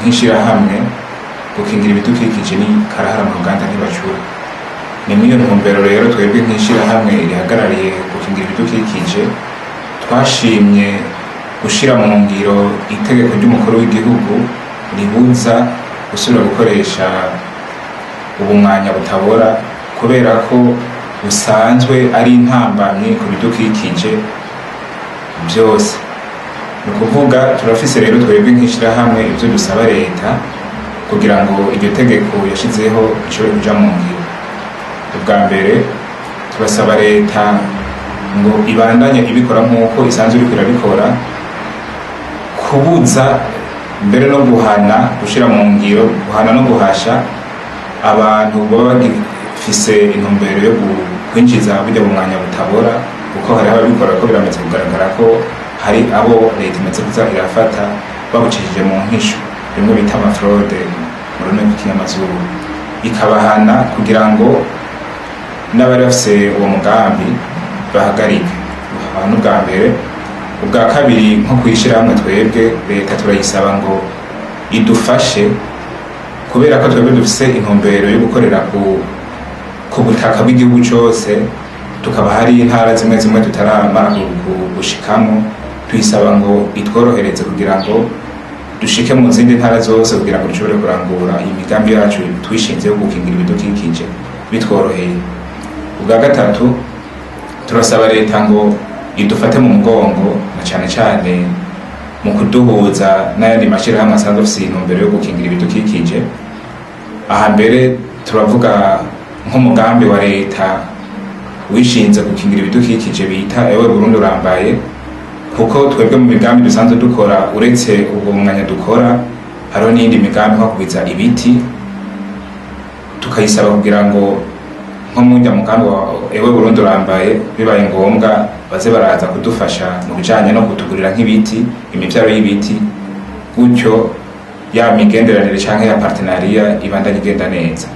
Nk'ishirahamwe, gukingira ibidukikije ni karahara mu ruganda ntibacura. Ni muri iyo ntumbero rero twebwe nk'ishirahamwe rihagarariye gukingira ibidukikije twashimye gushira mu ngiro itegeko ry'umukuru w'igihugu ribuza gusubira gukoresha ubumwanya butabora, kubera ko busanzwe ari intambamyi ku bidukikije byose. Ni ukuvuga turafise rero twebwe nk'ishirahamwe ivyo dusaba leta kugira ngo iryo tegeko yashizeho rishobore kuja mu ngiro. Ubwa mbere, turasaba leta ngo ibandanye ibikora nk'uko isanzwe iriko irabikora, kubuza mbere no guhana, gushira mu ngiro guhana no guhasha abantu baba bagifise intumbero yo kwinjiza burya bumwanya butabora, kuko hariho ababikora ko biramaze kugaragara ko hari abo leta imaze kuza irafata babucishije mu ntisho, bimwe bita ama fraude mu rurimi rw'ikinyamazuru, ikabahana kugira ngo n'abari bafise uwo mugambi bahagarike. Aho ubwa mbere. Ubwa kabiri, nko kw'ishirahamwe twebwe, leta turayisaba ngo idufashe, kubera ko twebwe dufise intumbero yo gukorera ku butaka bw'igihugu cose, tukaba hari intara zimwe zimwe tutaramara gushikamo. Tuyisaba ngo itworohereze kugira ngo dushike mu zindi ntara zose, kugira ngo dushobore kurangura iyi migambi yacu twishinze yo gukingira ibidukikije bitworoheye. Ubwa gatatu, turasaba leta ngo idufate mu mugongo, na cane cane mu kuduhuza n'ayandi mashirahamwe asanzwe afise intumbero yo gukingira ibidukikije. Aha mbere turavuga nk'umugambi wa leta wishinze gukingira ibidukikije bita Ewe Burundi Urambaye, kuko twebwe mu migambi dusanzwe dukora, uretse ubwo mwanya dukora, hariho n'iyindi migambi nko kugwiza ibiti. Tukayisaba kugira ngo nko murya mugambi wa Ewe Burundi Urambaye, bibaye ngombwa baze baraza kudufasha mu bijanye no kutugurira nk'ibiti, imivyaro y'ibiti, gutyo ya migenderanire canke ya partenariat ibandanye igenda neza.